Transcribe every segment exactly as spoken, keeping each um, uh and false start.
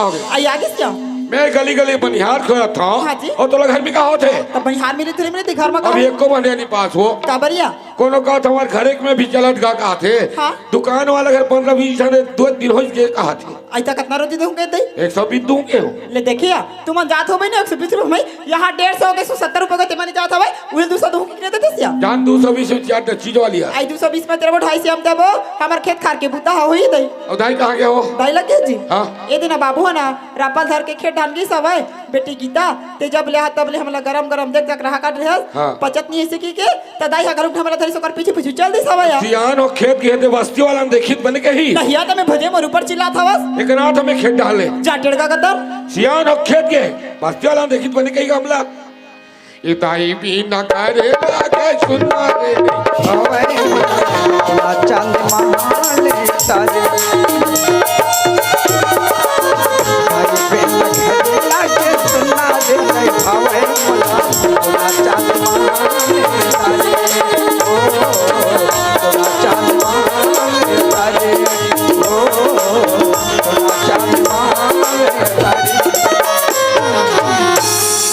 आई आगे क्या? मैं गली गली बनिहार खोजत हंव। हाँ जी। अउ तोला घर में का होथे? त बनिहार मिली थोड़ी मिली थी घर में का? अभी एको बनिहार नहीं पास हो। काबर या? कोनो कहत हमार घरे में भी चलत गा कहत हे। हाँ। दुकान वाला घर पंद्रह बीस झन दो दिन हो गए कहत हे। अइसा कतना रोटी दूंगे दे? एक सौ बीस दूंगे हो। ले देखिया, तुमन जात हो भाई ना एक सौ बीस रुपये में, यहाँ डेढ़ सौ के एक सौ सत्तर रुपये के तेमन जात हवे, उही दो सौ दूंगे के दे दे सिया। जान दो सौ बीस में चार चीज वाली है। आई दो सौ बीस में तेरे वो ढाई सौ हम देबो, हमार खेत खार के बुता होई दे। अउ दाई कहाँ गए हो? दाई लग गए जी। हाँ। ये दिन बाबू है ना, रापा धर के खेत ढान गई सब है। बेटी गीता, ते जब ले आ तब ले हमला गरम गरम देख देख रहा काट रहे। हाँ। पचत नहीं ऐसे की के, त दाई हा घरुक ढमला धरी सोकर पीछे पीछे चल दिस हवय। सियान हो खेत के ते बस्ती वाला देखित बने कही। नहिया त मैं भजे मोर ऊपर चिल्लात हवस। एक रात हमें खेत डाले। जा टेड़का कतर। सियान हो खेत के बस्ती वाला देखित बने कही हमला। इताई भी न करे लागे सुनना रे। हवय चंद महाले तारे।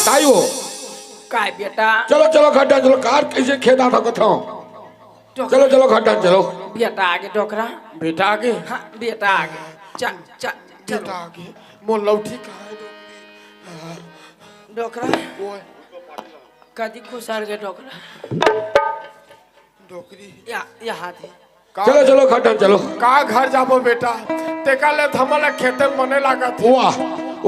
ताई हो। काय बेटा? चलो, चलो, घर डाल, चलो, कार कैसे खेत आ सकत हूँ? डोकरा। चलो, चलो, घर डाल, चलो। बेटा आगे, डोकरा। बेटा आगे? हाँ, बेटा आगे। चल, चल, चलो। बेटा आगे। मोर लौठी कहाँ है, डोकरी? डोकरा। ओए। कदी खुसर गे, डोकरा। डोकरी। या, या हाथ है। का? चलो, चलो, घर डाल, चलो। का घर जाबो बेटा? तेका ले धमला खेते मने लागत है। वाह,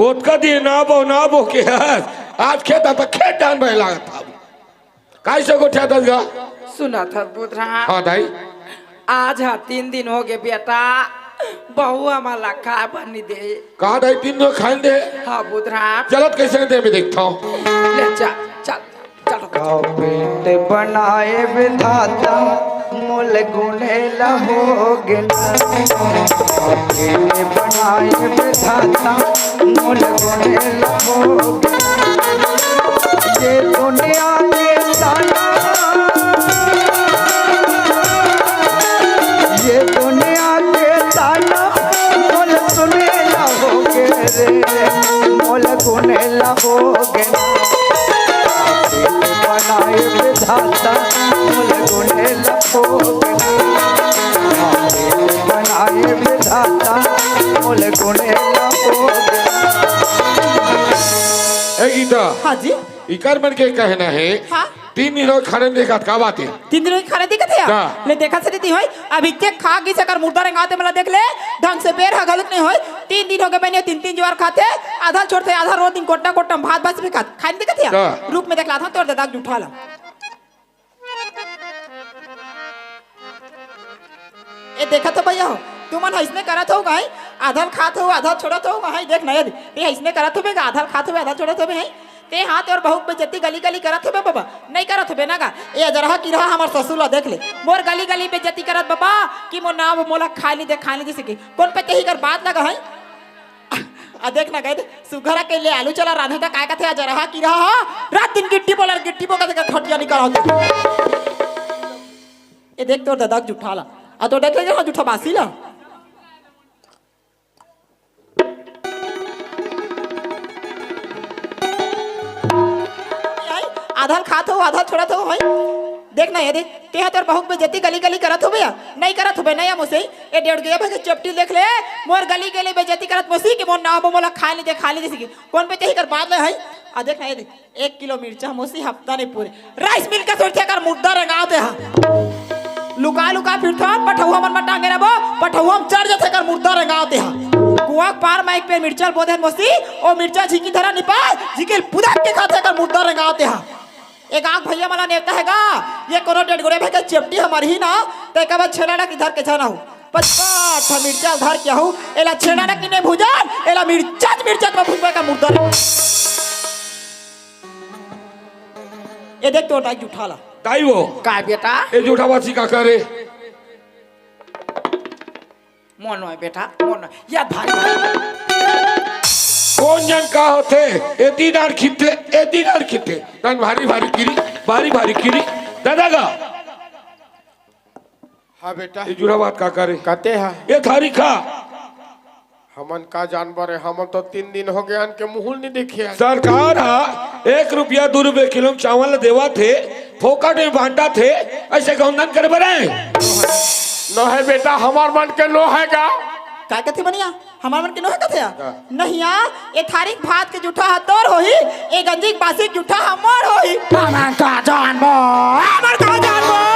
ओतका दिन ना बो, ना बो के है। आज खेत आता, खेत डाल में लागत था। कैसे गोठिया दस गा? सुना था पुत्रा। हाँ दाई। आज हा तीन दिन हो गए बेटा, बहू हमारा खाए बर नहीं दे। कहा दाई तीन दिन खाए दे? हाँ पुत्रा। चलत कैसे दे मैं देखता हूँ। ले चल, चल, चल। का पेट बनाए विधाता मोल गुने लहोगे ना। का पेट बनाए विधाता मोल गुने लहोगे ना। ये दुनिया के ताना, ये दुनिया के ताना, मोल सुने लगोगे रे, मोल गुने लगोगे ना। बनाए विधाता, मोल गुने लगोगे ना। बनाए विधाता, मोल गुने लगोगे ना। ए गीता। हाँ जी। इकर मन के कहना है, हाँ। तीन दिन हो खाने देखत का बात है? तीन दिन हो खाने देखत है? हाँ। ले देखत से देती होई, अब इत्ते खा गई सकर मुर्दा रेंगाते मला देख ले, ढंग से बेर हा घलुक नहीं होई। तीन दिन हो गए बने, तीन तीन जुआर खाते, आधा छोड़ते, आधा रोज दिन कोट्टा कोट्टा भात बस भी खात, खाने देखत है? हाँ। रूप में देख ला था तोर दादा जूठा ला। ए, देखत हो भैया हो, तुमन हइसने करत हो गाई, आधल खात हो, आधल छोड़त हो गाई, देख नया दे, ते हइसने करत हो बे, आधल खात हो, आधल छोड़त हो बे, हैं? ते हाँ, तोर बहू के बेइज्जती गली गली करत हो बे बाबा, नहीं करत हो बे ना गा? ए, अजरहा की रहा हमर ससुर ला देख ले, मोर गली गली बेइज्जती करत बाबा, कि मोर नाम मोला खाए नहीं दे, खाए नहीं दे सके, कौन पे तेही कर बात लगा है? आ देख ना गए, सुघरा के ले आलू चला रांधे त काय कथे, अजरहा की रहा, रात दिन गिट्टी बोला, गिट्टी बोला, देखा खटिया निकाल होते। ए देख तोर दादा के जुठा ला, आ तो देख ले जहाँ जुठा बासी ला। आधल खात हो, आधल छोड़त हो, होई। देख ना, ये देख, तेहा तोर बहू के बेइज्जती गली गली करत हो बे या? नहीं करत हो बे, नहीं मोसे। ए डेढ़ गया भाई के चपटी देख ले, मोर गली गली बेइज्जती करत मोसी के मोर नाम मोला खाए नहीं दे, खाए नहीं दे सिकी। कौन पे तेही कर बात ले है? आ देख ना, ये देख, एक किलो मिर्चा मोसी हफ्ता नहीं पूरे। राइस मिल के सोचते कर मुर्दा रेंगाते हा। लुका लुका फिरथो, पठौहा मन में टांगे रहबो, पठौहा में चढ़ जाते कर मुर्दा रेंगाते हा। कुआं के पार में एक पेड़ मिर्चा बोधे मोसी, ओ मिर्चा झिकी धरा निपाय, झिकी पुदक के खाते कर मुर्दा रेंगाते हा। एक आंख भैया मला नेवता है गा, ये कोनो डेढ़ गोड़े भाई के चेपटी हमर ही ना, ते कबा छेना ना किधर के जाना हो। पचपन ठा मिर्चा धर के हूँ, एला छेना ना किने भुजन, एला मिर्चा मिर्चा में भुजबे का मुर्दा रे। ए देख तोर दाई जूठा ला। दाई वो। का बेटा? ए जूठा बासी का करे? मोनो है बेटा, मोनो। या भारी, भारी। कौन जन का होथे? एती डार खिते, एती डार खिते। तन भारी भारी किरी, भारी भारी किरी। दादा गा। हाँ बेटा। ए जूठा बात का करे? कते हा? ए थारी खा। हमन का जानबो रे, हमन तो तीन दिन हो गे आन के मुहूं ल नइ देखे हन। सरकार ह एक रुपया, दू रुपया किलो म चावल ल देवत हे, फोकट में बांटत हे, अइसे गौंदन करे बर हे? नोहे बेटा, हमर मन के नोहे गा। का कथे बनिया? हमर मन के नोहे कथे? का? नहिया, ए थारी के भात के जूठा ह तोर होही, ए गंजी के बासी के जूठा ह मोर होही। हमन का जानबो? हमन का जानबो?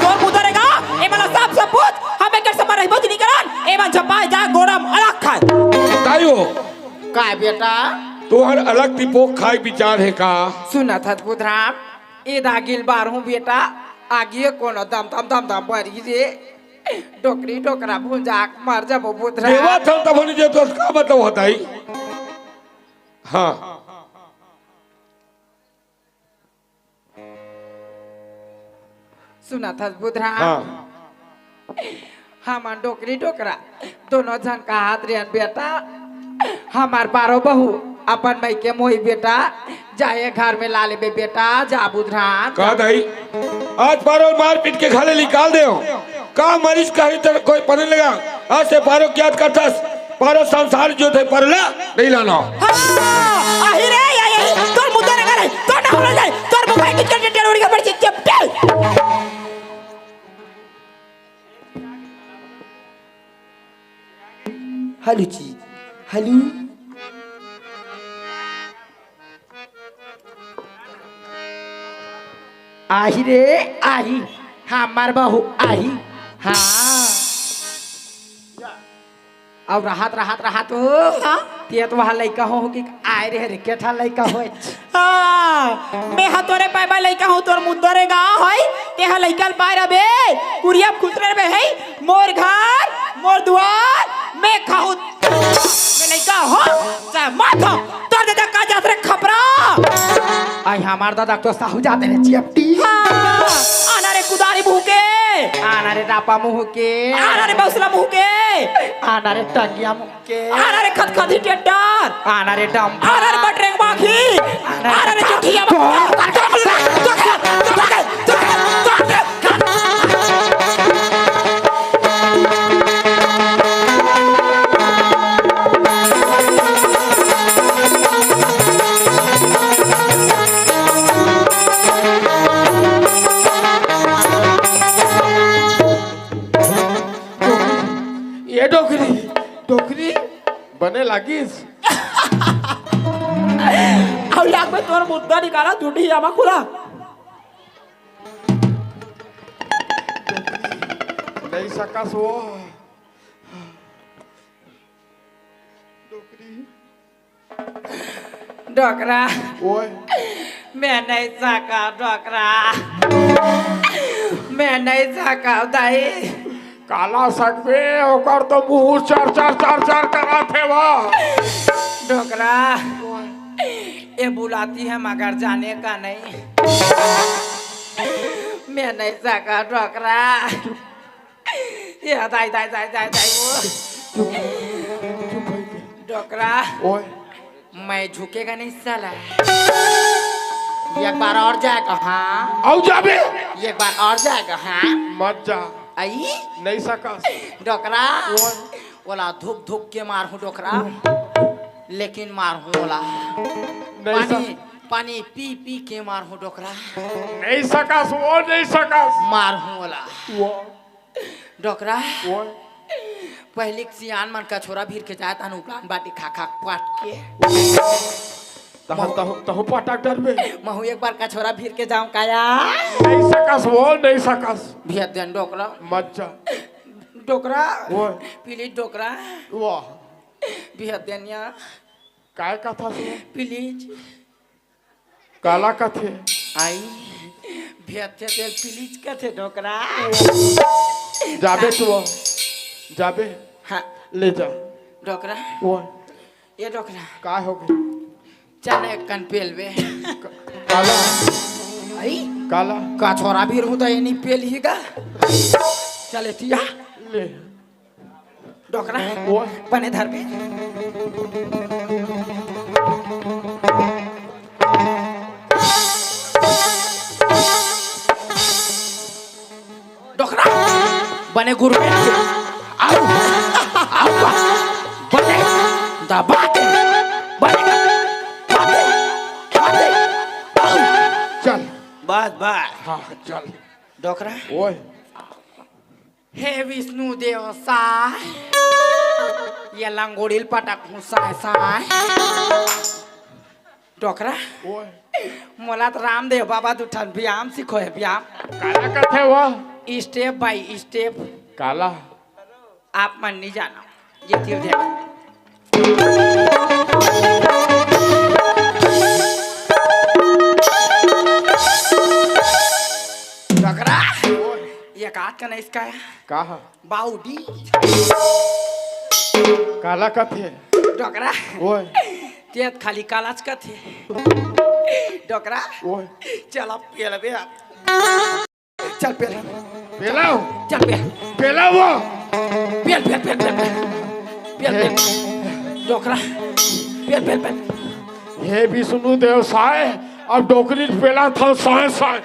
तोर मुंह दरेगा, ए मन ला सब सब पूछ, हम एकर संग रहिबो कि नइ करन, ए मन झपाए जा गोड़ा म अलग खाए। ताई हो। का बेटा? तुहर अलग तिपोक खाए विचार हे का? सुनत हस बुधराम, ए दागिल बारहूं बेटा, आगिए कोनो दम दम दम दम बरी रे। डोकरी डोकरा भुंजा के मर जबो बुधराम। देवत हन तब नइ दे तो का मतलब होता ही? हाँ। सुनत हस बुधराम? हाँ। हमन डोकरी डोकरा दोनों झन कहत रेहन बेटा, हमर बारो बहू अपन मइके मोही बेटा, जा ए घर में ला लेबे बेटा, जा बुधराम, का जा। दाई? आज बारो मार पीट के घर ले निकाल देव। का मरीज कही तर कोई पने लगा। आज से बारो के याद करथस, बारो संसार जो थे परला नइ लाना। हाँ, आही रे, या, या, तोर मुंह दरेगा रे, तोर ना होला जाए, तोर मोबाइल के टेल टेल उड़ी के पड़ चिप चिप। हेलो जी, हेलो। आही रे, आही, हमर बहू आही। हाँ। अउ रहत, रहत, रहत ओ। हाँ? तें तो वहाँ लइका हो, हो कि आए रे रे, के ठा लइका हो? हाँ, मैं हा तोरे पाए बर लइका हूँ, तोर मुंह दरेगा होई, तें हा लइका ल पाए रबे, कुरिया म खुसरे रबे है, मोर घर, मोर दुआर, मैं खाहूँ। मैं लइका हो, चाहे मत हो, तोर ददा का जात रे खपरा। आई हमार ददा तो साहू जाते रे चिपटी। हाँ, आना रे कुदारी मुँह के। आना रे रापा मुँह के। आना रे बौसला मुँह के। आना रे टंगिया मुँह के। आना रे खतखती टेंटर। आना रे डम। आना रे बटरेंग माखी। आना रे चुटिया। ये डोकरी, डोकरी बने लागिस। अउ लाग में तोर मुद्दा निकाला, टूटी आमा खुला। नहीं सकस वो। डोकरी। डोकरा। ओए। मैं नहीं सका डोकरा। मैं नहीं सका दाई। काला सकबे, ओकर तो मुँह चर चर चर चर करत हे वा। डोकरा। ओए। ये बुलाती है मगर जाने का नहीं। मैं नहीं सका डोकरा। ये दाई, दाई, दाई, दाई, दाई, वो। चुप, चुप भाई के। डोकरा। ओए। मैं झुकेगा नहीं साला। एक बार और जाएगा, हाँ। आऊ जाबे। एक बार और जाएगा, हाँ। मत जा। आई? नहीं सकस। डोकरा। ओए। ओला धुक धुक के मारहूँ डोकरा। लेकिन मारहूँ ओला। नहीं पानी, सक- पानी पी पी के मारहूँ डोकरा। नहीं सकस, वो नहीं सकस। मारहूँ ओला। वो। डोकरा, ओए। पहिली के सियान मन कछोरा भीर के जाए तहन उपलान बाटी खा खा पट के। तहु, तहु, तहु पटक डरबे। महू एक बार कछोरा भीर के जाऊं काया? नहीं सकस वो, नहीं सकस। भेज देन डोकरा। मत जा। डोकरा। ओए। Please डोकरा। वाह। भेज देन या। काय कथा सो? Please। काला कथे? आई, भेथे तेल please कथे डोकरा। जाबे तू, जाबे। हाँ। ले जा। डोकरा। वो। ये डोकरा। का हो गए? चल एक कन पेल बे। क-, काला। आई? काला। कछोरा भीर हूँ तो ये नहीं पेल ही का। चले तिया। ले। डोकरा, ओए। बने धर बे। डोकरा, बने गुरु बे। आऊ, आऊ, बने। बाटे, बाटे, बाटे, बाटे। चल। बस, बस। हाँ, चल। डोकरा। ओए। हे विष्णु देव साय, ये लंगोड़ील पटक हूँ साय साय। डोकरा, ओए। मोला त रामदेव बाबा दू ठन व्यायाम सिखोए, व्यायाम। काला कथे वो? Step by step। काला? आप मन नहीं जाना, ये तीर देखो। डोकरा, ये काट का नहीं इसका है? का हा? बाउडी। काला कथे? डोकरा। ओए। तेत खाली कालाच कथे। डोकरा। ओए। चल अब पेल बे। चल पेल। पेलाओ। चल पेल। पेलाओ। पेल, पेल, पेल, पेल, पेल। पेल, पेल। डोकरा। पेल, पेल, पेल। हे विष्णु देव साय, अब डोकरी पेला था साय साय।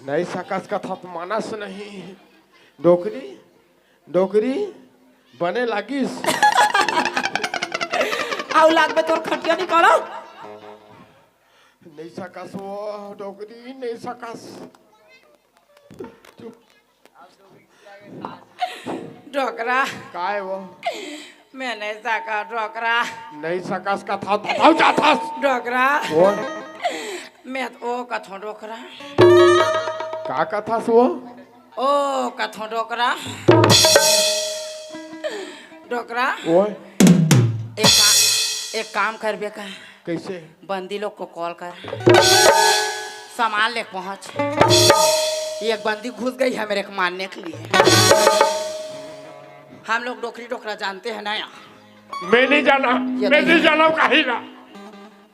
नहीं सकस कथत मानस नहीं। डोकरी, डोकरी बने लागिस। आउ लागबे तोर खटिया निकालो। नहीं सकस वो डोकरी, नहीं सकस। चुप। डोकरा। काय वो? मैं नहीं सका डोकरा। नहीं सकस कथा बताओ जाथस। डोकरा। वो? मैं तो ओ कथो डोकरा। का कथस वो? ओ कथो डोकरा। डोकरा। वो? एक का-, एक काम करबे का? कैसे? बंदी लोग को कॉल कर, सामान लेके पहुंच। ये एक बंदी घुस गई है मेरे को मारने के लिए। हम लोग डोकरी डोकरा जानते हैं ना यहाँ। मैं नहीं जाना, ये मैं नहीं नहीं जाना कहीं ना।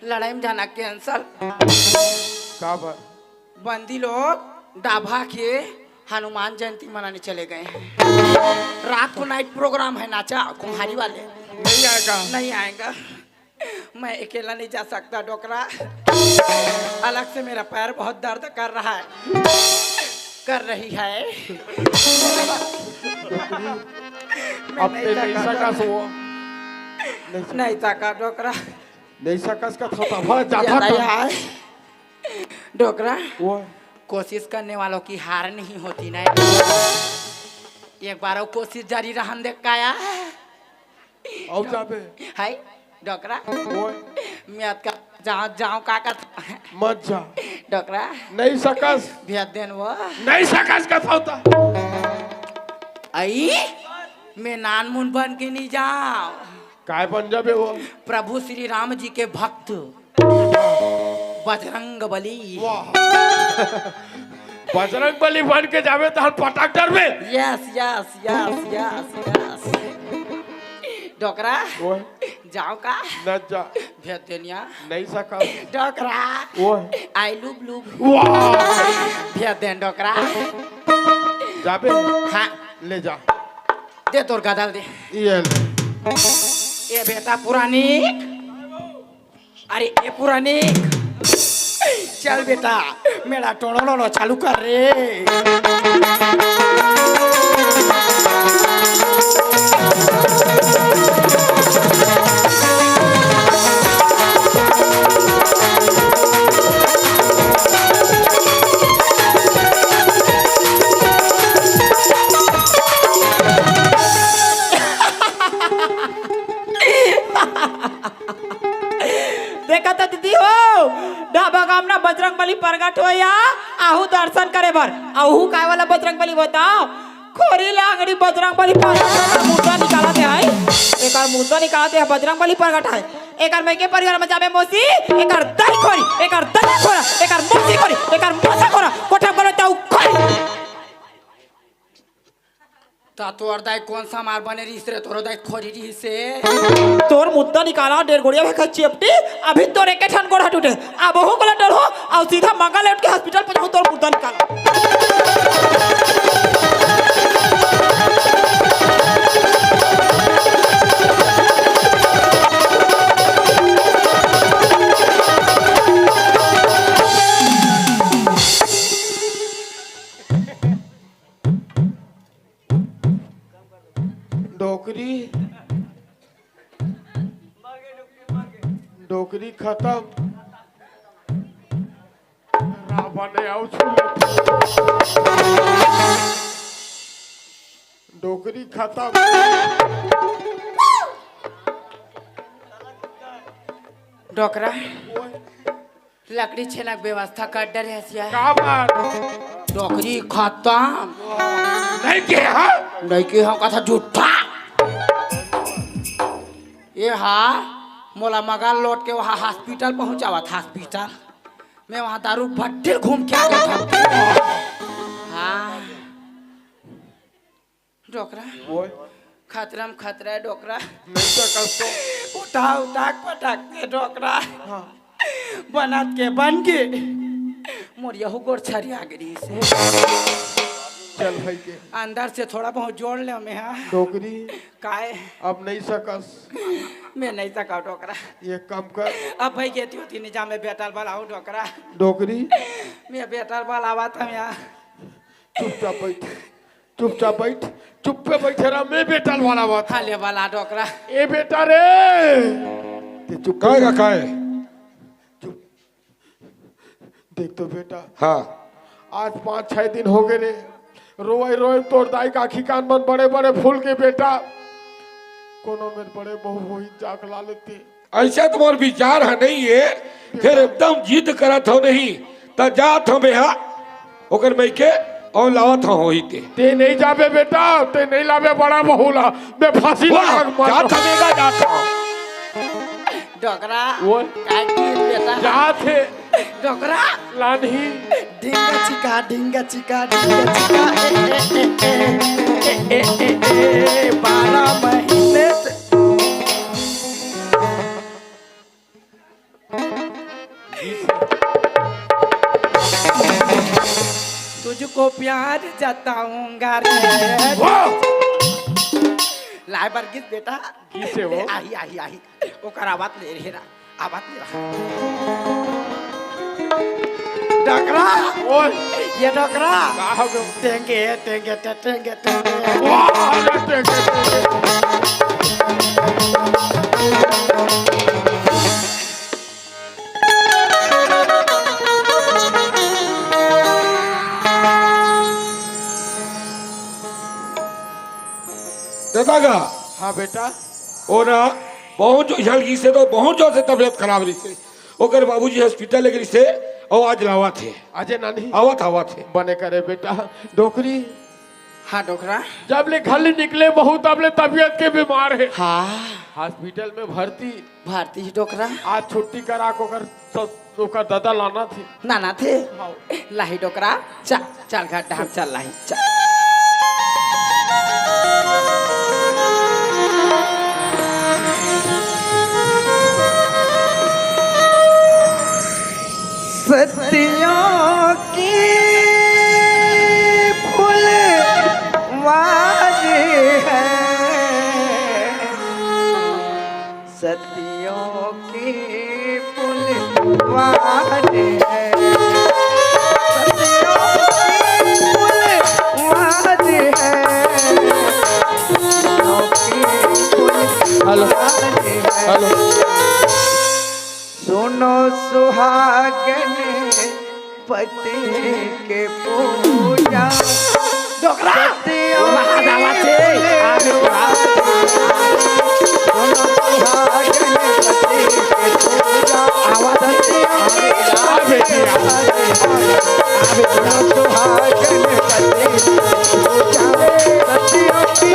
लड़ाई में जाना कैंसल। का बात? बंदी लोग डाभा के हनुमान जयंती मनाने चले गए हैं। रात को नाइट प्रोग्राम है, नाचा कुम्हारी वाले। नहीं आएगा। नहीं आएगा। मैं अकेला नहीं जा सकता डोकरा। अलग से मेरा पैर बहुत दर्द कर रहा है, कर रही है। मैं अब नहीं ते नहीं सकता। सकस वो। नहीं सकस। नहीं सका डोकरा। नहीं सकस का थोता भर जाता ये था। यार। डोकरा। वो। कोशिश करने वालों की हार नहीं होती ना। एक बार और कोशिश जारी रहन दे काया। अउ जाबे। हाय, डोकरा। ओए। मैं अतका जाओ, जाओ का कर। मत जा। डोकरा। नहीं सकस। भेज देन वो। नहीं सकस का थोता। आई, मैं नानमुन बन के नहीं जाओ। काय बन जाबे वो? प्रभु श्री राम जी के भक्त। बजरंग बली। वाह। बजरंग बली बन के जाबे त हम पटक Derby. Yes, yes, yes, yes, yes। डोकरा, ओए। जाओ का? न जा। भेज देनिया। नहीं सका। डोकरा। ओए। आई लुब लुब। वाह। भेज देन डोकरा। जाबे? हाँ। ले जा। दे तोर गदल दे। ये ले। ए बेटा पुरानी। अरे ए पुरानी, चल बेटा, मेरा टोड़ो लोड़ो चालू कर रे। देखा तो दीदी हो, ढाबा गाम ना बजरंग बली प्रगट होया, आहू दर्शन करे बर। आहू काय वाला बजरंग बली बताओ? खोरी लांगड़ी बजरंग बली प्रगट होया, मुद्दा निकाला दे है। एकर मुद्दा निकाला दे है, बजरंग बली प्रगट है। एकर मैं के परिवार में जाबे मौसी, एकर दही खोरी, एकर दही खोरा, एकर मौसी खोरी, एकर मौसा खोरा, कोठा बोलो ताऊ खोरी। तोर दाई कोन सा मार बने रिहिस रे, तोर दाई खोरी रिहिस हे। तोर मुद्दा निकाला, डेढ़ गोड़िया भैंसा चेपटी, अभी तोर एके ठन गोड़ ह टूटे। अब ओहू कोला डरहूं, अउ सीधा मंगा ले उठ के हॉस्पिटल पहुंचाहूं, तोर मुद्दा निकाला। डोकरी, डोकरी खतम। रावण ने आउ छू ले। डोकरी खतम। डोकरा। ओए। लकड़ी छेना के व्यवस्था कर डरे हसिया। का बात? डोकरी खतम। नहीं के, हाँ? नहीं के, हम कथा झूठा। ये हा, मोला मगा लोट के वहाँ हॉस्पिटल पहुँचावत, हॉस्पिटल। मैं वहाँ दारू भट्टी घूम के आ गया था। हाँ। डोकरा। ओए। खतरा में खतरा है डोकरा। नहीं सकस तो। उठा उठा के पटक के डोकरा। हाँ। बनत के बन के। मोर यहू गोड़ छरिया गिरी से। चल भाई के। अंदर से थोड़ा बहुत जोड़ ले मैं, हाँ। डोकरी। काय? अब नहीं सकस। मैं नहीं सका डोकरा। ये काम कर। अब भाई गेती होती नहीं जा, मैं बेटा ल बलाऊं डोकरा। डोकरी। मैं बेटा ल बलावा था यहाँ। चुपचाप बैठ। चुपचाप बैठ, चुप्पे बैठे रह, मैं बेटा वाला बात। हाँ, ले वाला डोकरा। ए बेटा रे, ते चुप काय का काय? चुप। देख तो बेटा। हाँ। आज पाँच छह दिन हो गए रे, रोए रोए तोर दाई का आँखी कान मन बड़े बड़े फूल के बेटा, कोनो मेर बड़े बहू होई जाक ला लेते। ऐसा तो मोर विचार है नहीं है, फिर एकदम जिद करत हो नहीं, त जात हो बेहा, ओकर मइके अउ लावत हो होई ते। ते नहीं जाबे बेटा, ते नहीं लाबे बड़ा बहू ला, मैं फांसी वाह, लगा के मार जात हो बेगा, जात हो। डोकरा, वो? का की बेटा? जात हे। डोकरा। लानही। ढिंगा चिका, ढिंगा चिका, ढिंगा चिका, ए, ए, ए, ए, ए, बारह महीने से तुझको प्यार जताऊंगा रे। वाह! लाए बर गीत बेटा। गीत से वो? आही, आही, आही। ओकर आवाज ले रे ना। आवाज ले रहा। डोकरा। ओए। ये डोकरा। का हो गयो? टेंगे, टेंगे, टे-, टेंगे, टेंगे। वाह, अरे टेंगे, टेंगे। दादा का? हाँ बेटा। ओ ना, बहुत जो झल गई से तो बहुत जोर से तबीयत खराब रही से। ओकर बाबूजी हॉस्पिटल लेके रही से, और आज लावत हे। अजय नानी। आवत, आवत हे। बने करे बेटा, डोकरी। हाँ डोकरा। जब ले घर ले निकले बहू तब ले तबीयत के बीमार हे। हाँ। हॉस्पिटल में भर्ती। भर्ती ही डोकरा। आज छुट्टी करा के ओकर सस-, ओकर दादा लाना थे। लाना थे। हाँ। लाही डोकरा। चल, चल घर डहर चल लाही। चल। सदियों की फुलवारी है, सदियों की फुलवारी है, सदियों की फुलवारी है, सदियों की फुलवारी है। हेलो। हेलो। सुनो सुहागन पति के पूजा। डोकरा। सदियों महादावा से। आगे बढ़ा। सुनो सुहागन पति के पूजा। आवाज अच्छी। आ बेटी, आ। सुनो सुहागन पति के पूजा। सदियों की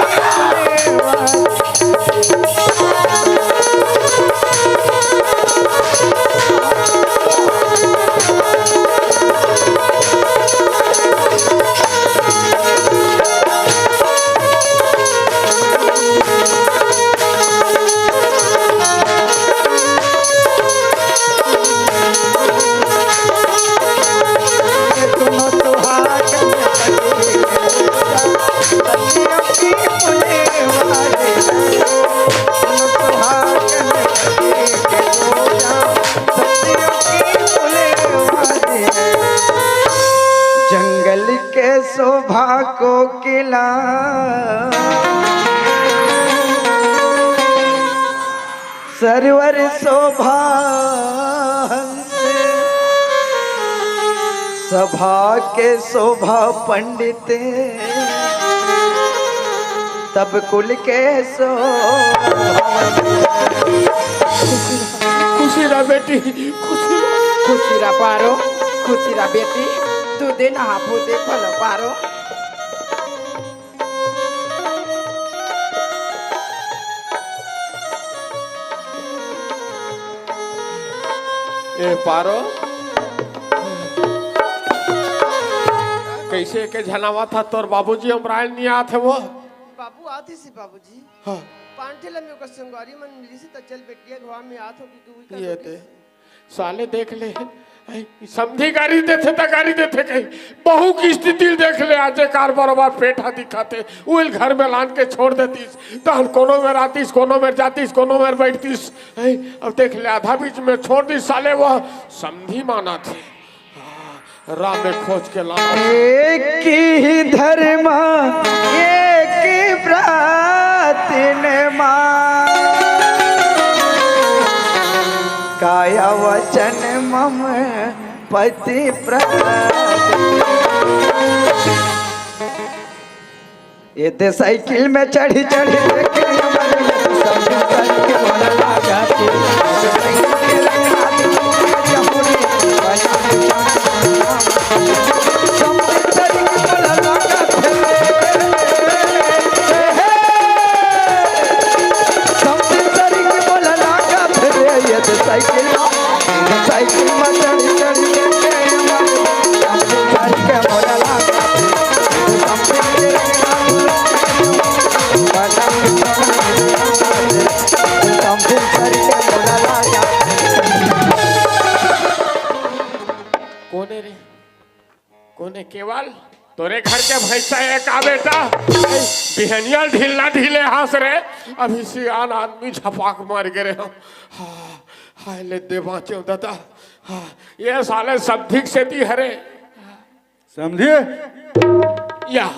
शोभा कोकिला, सरवर शोभा हंस, सभा के शोभा पंडित, तब कुल के शोभा। खुशी रह बेटी, खुशी रह। खुशी रह पारो, खुशी रह बेटी, तू दिन हाफू दे भल पारो। ए पारो, कैसे के झनावा था तोर बाबूजी, अमरायल नहीं आत हे वो? बाबू आत हे सी बाबूजी। हाँ। पांठे ल में ओकर संगवारी मन मिलिस त चल बेटिया घवा में आत हो कि तू ही कर ये दे। ते साले देख ले, ऐ, समधी गारी देथे त गारी देथे कहीं, बहू की स्थिति ल देख ले, आजे कार बरोबर पेट हा दिखाते, उइल घर में लान के छोड़ देतीस, तहन कोनो में रातीस, कोनो में जातीस, कोनो में बैठतीस, ऐ, अब देख ले आधा बीच में छोड़ दीस साले, वह समधी माना थे। राम में खोज के लाना। एक ही धर्म, एक ही प्रार्थना माँ, काया वचन मम पति प्रति। ये दे साइकिल में चढ़ी चढ़ी देखे हमर समधी सर के मोला लागा के। समधी सर के मोला लागा के। समधी सर के मोला लागा के। ये दे साइकिल में, साइकिल में चढ़ी चढ़ी देखे हमर समधी सर के मोला लागा के। कोने रे? कोने केवल? तोरे घर के भैंसा हे का बेटा? बिहनिया ढीला ढीले हंस रे। अभी सियान आदमी झपाक मार गे रे। हाँ, हाय ले दे बाँचेंव दादा। हाँ, ये साले समधी के सेती हरे। समधी? या।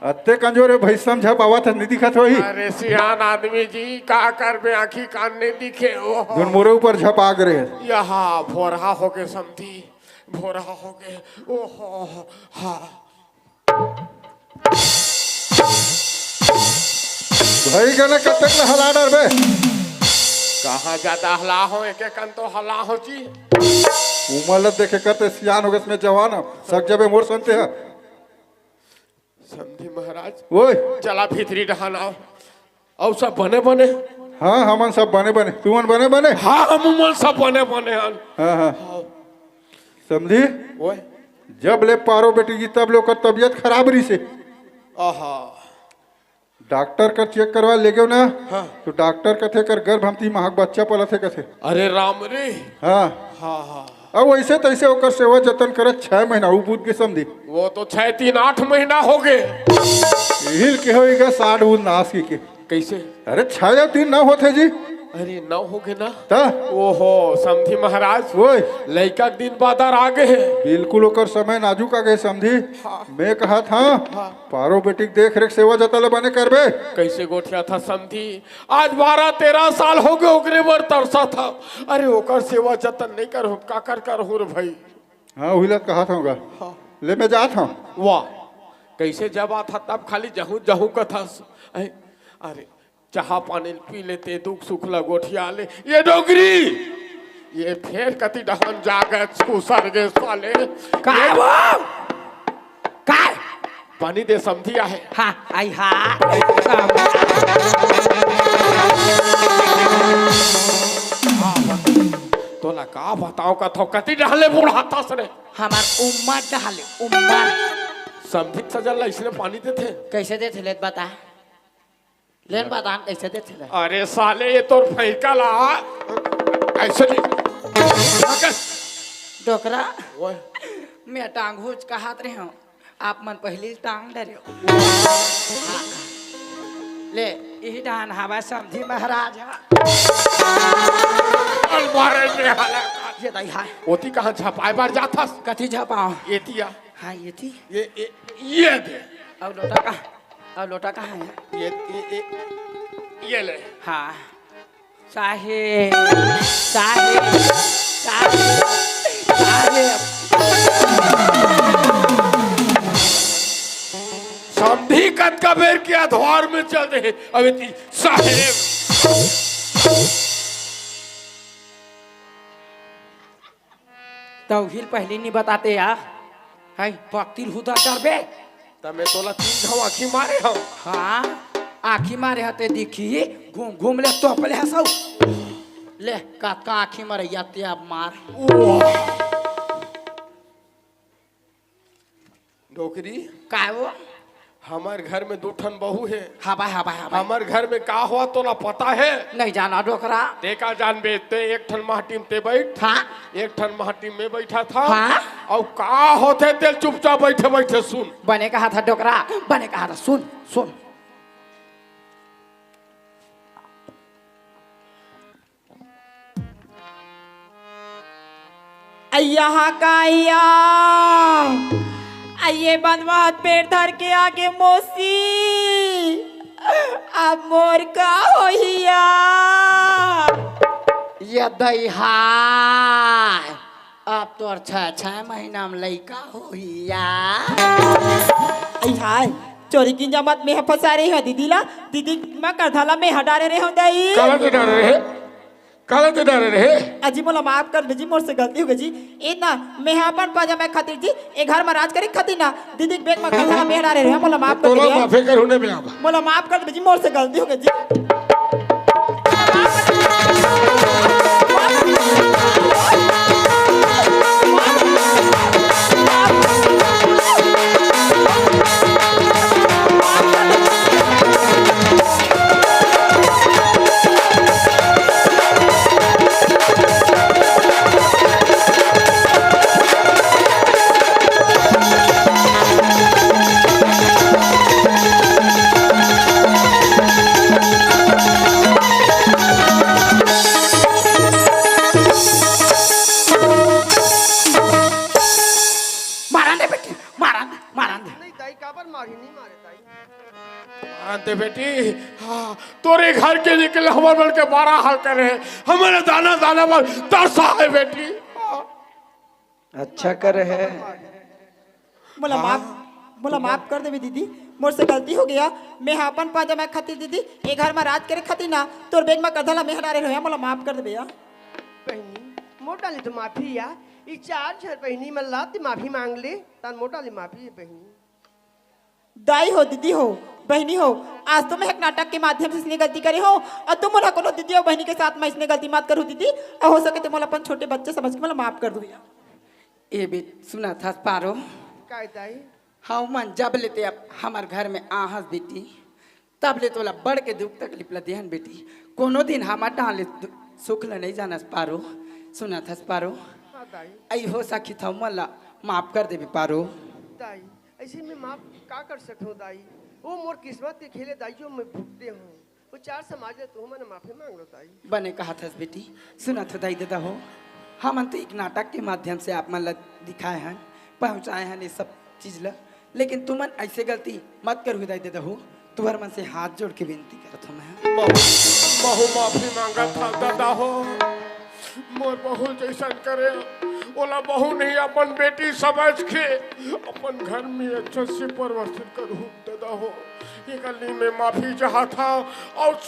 अत्ते कमजोर हे, भैंसा म झपावत हे, नहीं दिखत होही। अरे सियान आदमी जी, का करबे, आँखी कान नहीं दिखे। ओहो। धुन मोरे ऊपर झपाक रहे। यहाँ भोरहा होगे समधी, भोरहा होगे। ओहो, हाँ। भाई गने कतक ल हला डरबे? कहाँ ज्यादा हला हो, एक एक कन तो हला हो जी। उमर ल देखे करते सियान होगे, मैं जवान हूँ, सक जबे मोर संते है। समधी महाराज, ओए। चला भीतरी डहान आओ। अउ सब बने बने? हाँ, हमन सब बने बने। तुमन बने बने? हाँ, हम उमन सब बने बने हन। हाँ, हाँ। हाँ। समधी? ओए। जब ले पारो बेटी जी, तब ले ओकर तबीयत खराब रहिसे। आहा। डॉक्टर कर चेक करवा ले गेव ना, हाँ। तो डॉक्टर कथे कर गर्भ हमती महक बच्चा पलत हे कथे। अरे राम रे। हाँ। हाँ, हाँ। अब वैसे तैसे ओकर सेवा जतन करत छह महीना, उ बूझ गे समधी। वो तो छह तीन आठ महीना होगे। इहिल के होइगा साढ़ उन नास की के। कैसे? अरे छह या तीन नौ होथे जी। अरे नौ होगे ना? त? ओहो, समधी महाराज। ओए। लइका के दिन बादर आ गे हे। बिल्कुल ओकर समय नाजुक आ गे समधी। हाँ। मैं कहत हाँ, हाँ। पारो बेटी के देख रेख सेवा जतन ल बने करबे। कैसे गोठियाथस समधी? आज बारह तेरह साल होगे ओकरे बर तरसत हँव। अरे ओकर सेवा जतन नहीं करहूँ, काकर करहूँ रे भाई? हाँ, उही ला कहत हँव गा। हाँ। ले मैं जात हँव। वाह, कैसे जब आथस तब खाली जहूँ जहूँ कथस। ऐ, अरे चाहा पानी पी लेते, दुख सुख ला गोठिया ले। ये डोकरी, ये फेर कति डहन जागे, सुसर गे साले। का ये वो? का? पानी दे समधी आहे। हाँ, आई हाँ। तोला का बताओ कथो, कति डहले बुढ़ाथस रे। हमार उम्मर डहले, उम्मर। समधी सजन ला इसने पानी देथे। कैसे देथे लेत बता? लेन बता कैसे देथे ले? अरे साले, ये तोर फैका ला ऐसे नहीं। डोकरा, ओए। मैं टांग हुच कहत रहे हँव, आप मन पहली टांग डरे हो। हाँ। ले, यही डहन हवा समधी महाराज हा। अलमारे में हाला। ये दाई हा। ओती कहाँ झपाए बर जाथस? कथी झपाओ? एतिया। हाँ, ये थी। ये, ये, ये दे। अउ लोटा कहाँ? अउ लोटा कहाँ हे? ये, ये, ये, ये ले। हाँ। साहेब, साहेब, साहेब, साहेब। समधी कतका बेर के अधवार में चल दे, अबे ती साहेब। तौहिल पहली नी बताते यार, है पक्तिल हुदा डरबे। त मैं तोला तीन घाव आँखी मारे हव। हाँ, आँखी मारे हते दिखी, घूम घूम ले तोप ले हसौ। ले, कतका आँखी मारे या ते अब मार। वाह। डोकरी। काय वो? हमर घर में दू ठन बहू हे। हवाय, हवाय, हवाय। हमर घर में का होवत तोला पता हे? नहीं जाना डोकरा। ते का जानबे, ते एक ठन महटी में ते बैठ। हाँ। एक ठन महटी में मैं बैठा था। हाँ। अउ का होथे तेल चुपचाप बैठे बैठे सुन। बने कहा था डोकरा, बने कहा था, सुन, सुन। अइया हा का अइया, अइये बंधवा हाथ पेट धर के आगे मौसी, अब मोर का होही या? ये दई हाय, अब तोर छह, छह महीना में लइका होही या। अई हाय, चोरी की जमात में फंसा रहे हो दीदी ला, दीदी मैं करधा ला में हटा रहे हो दई। काला के डरे रहे? काला ते डरे रहे? अजी, मोला माफ कर दे जी, मोर से गलती हो गई जी। ए ना, मैं हा अपन पजामा खातिर जी, ए घर में राज करे खातिर ना, दीदी के बेग में खजाना में डारे रहे, मोला माफ कर तोला दे। माफे करूँ ने मैं अब। मोला माफ कर दे जी, मोर से गलती हो गई जी। मारन दे बेटी, मारन दे, मारन दे। नहीं दाई, काबर मारी, नहीं मारे दाई। मारन दे बेटी, हाँ, तोरे घर के निकले हमर मन के बड़ा हाल करे, हमरे दाना दाना पर तरसा है बेटी। हाँ। अच्छा करे है। मोला हाँ। माफ, मोला माफ कर देबे दीदी, मोर से गलती हो गया। मैं हा अपन पजामा खातिर दीदी, ए घर में राज करे खातिर ना, तोर बेग में करधा ला मैं हटा रहे हो, मोला माफ कर देबे या। बहिनी, मोर डाली तो माफी या, ई चार झन बहिनी मन ला ते माफी मांग ले, तान मोर डाली माफी हे बहिनी। दाई हो, दीदी हो, बहिनी हो, आज तो मैं एक नाटक के माध्यम से इसने गलती करे हो, और तुम उन्हें कोनो दीदी और बहिनी के साथ में इसने गलती मत करो दीदी, और हो सके तो मोला अपन छोटे बच्चे समझ के मोला माफ कर दो या। ए बेट, सुना था पारो? काय दाई? हाँ, मन जब लेते अब हमार घर में आहस बेटी, तब ले तोला बड़ के दुख तकलीफ ला देहन बेटी। कोनो दिन हमार डाले दु-, सुख ला नहीं जानस पारो। सुना थस पारो? हाँ दाई। अई हो सखी था मन ला माफ कर देबे पारो। दाई, ऐसे में माफ का कर सकत हो दाई? वो मोर किस्मत के खेले दाई, जो मैं भुगते हूँ। वो चार समाज ले तू मन माफी मांग लो दाई। बने कहा थस बेटी। सुना थो दाई ददा हो, हमन तो एक नाटक के माध्यम से आप मन ला दिखाए हन, पहुँचाए हन ये सब चीज ला। लेकिन तुमन ऐसे गलती मत करहू दाई ददा हो, तुहर मन से हाथ जोड़ के विनती करत हूँ मैं। बहू, बहू माफी मांगत हा ददा हो, मोर बहू जैसन करे, ओला बहू नहीं अपन बेटी समझ के अपन घर में अच्छा से परिवर्तन करहू ददा हो। ये गलती में माफी चाहत हा और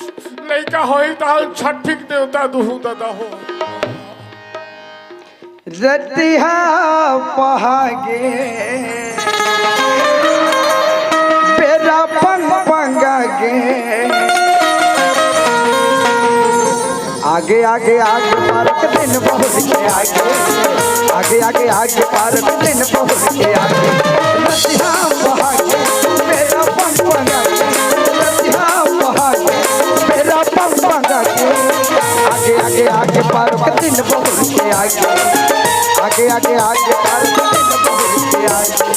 लइका होई त छठ ठीक देवता दुहू ददा हो। रतिहा पहागे, बेरा पंग पंगागे। आगे, आगे, आगे, पारक दिन बहुर के आगे। आगे, आगे, आगे, पारक दिन बहुर के आगे। रतिहा पहागे, बेरा पंग पंगागे। रतिहा पहागे, बेरा पंग पंगागे। आगे, आगे, आगे, पारक दिन बहुर के आगे। आगे, आगे, आगे, पारक दिन बहुर के आगे।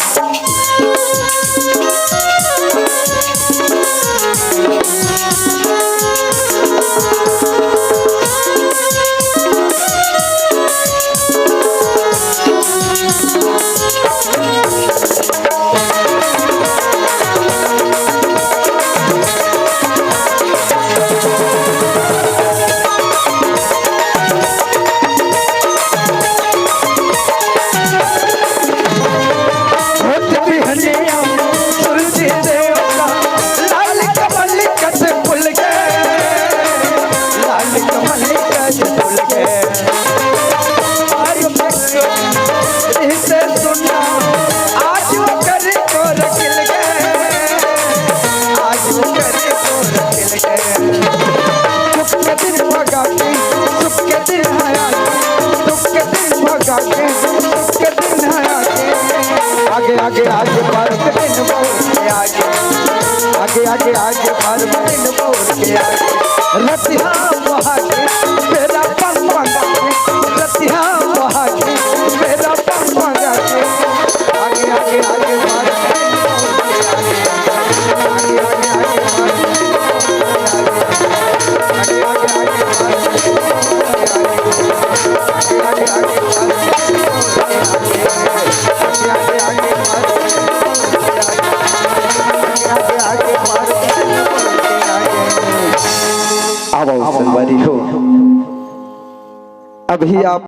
आगे आगे मार के दिन मोर के आगे, आगे आगे आगे मार के दिन मोर के आगे। रतिहा वहाँ के मेरा पंग मंगा के, रतिहा वहाँ के मेरा पंग मंगा के। आगे आगे आगे मार के दिन मोर के आगे, आगे आगे आगे मार के दिन मोर के आगे, आगे आगे आगे मार के दिन मोर के आगे। आवो संगवारी हो, अभी आप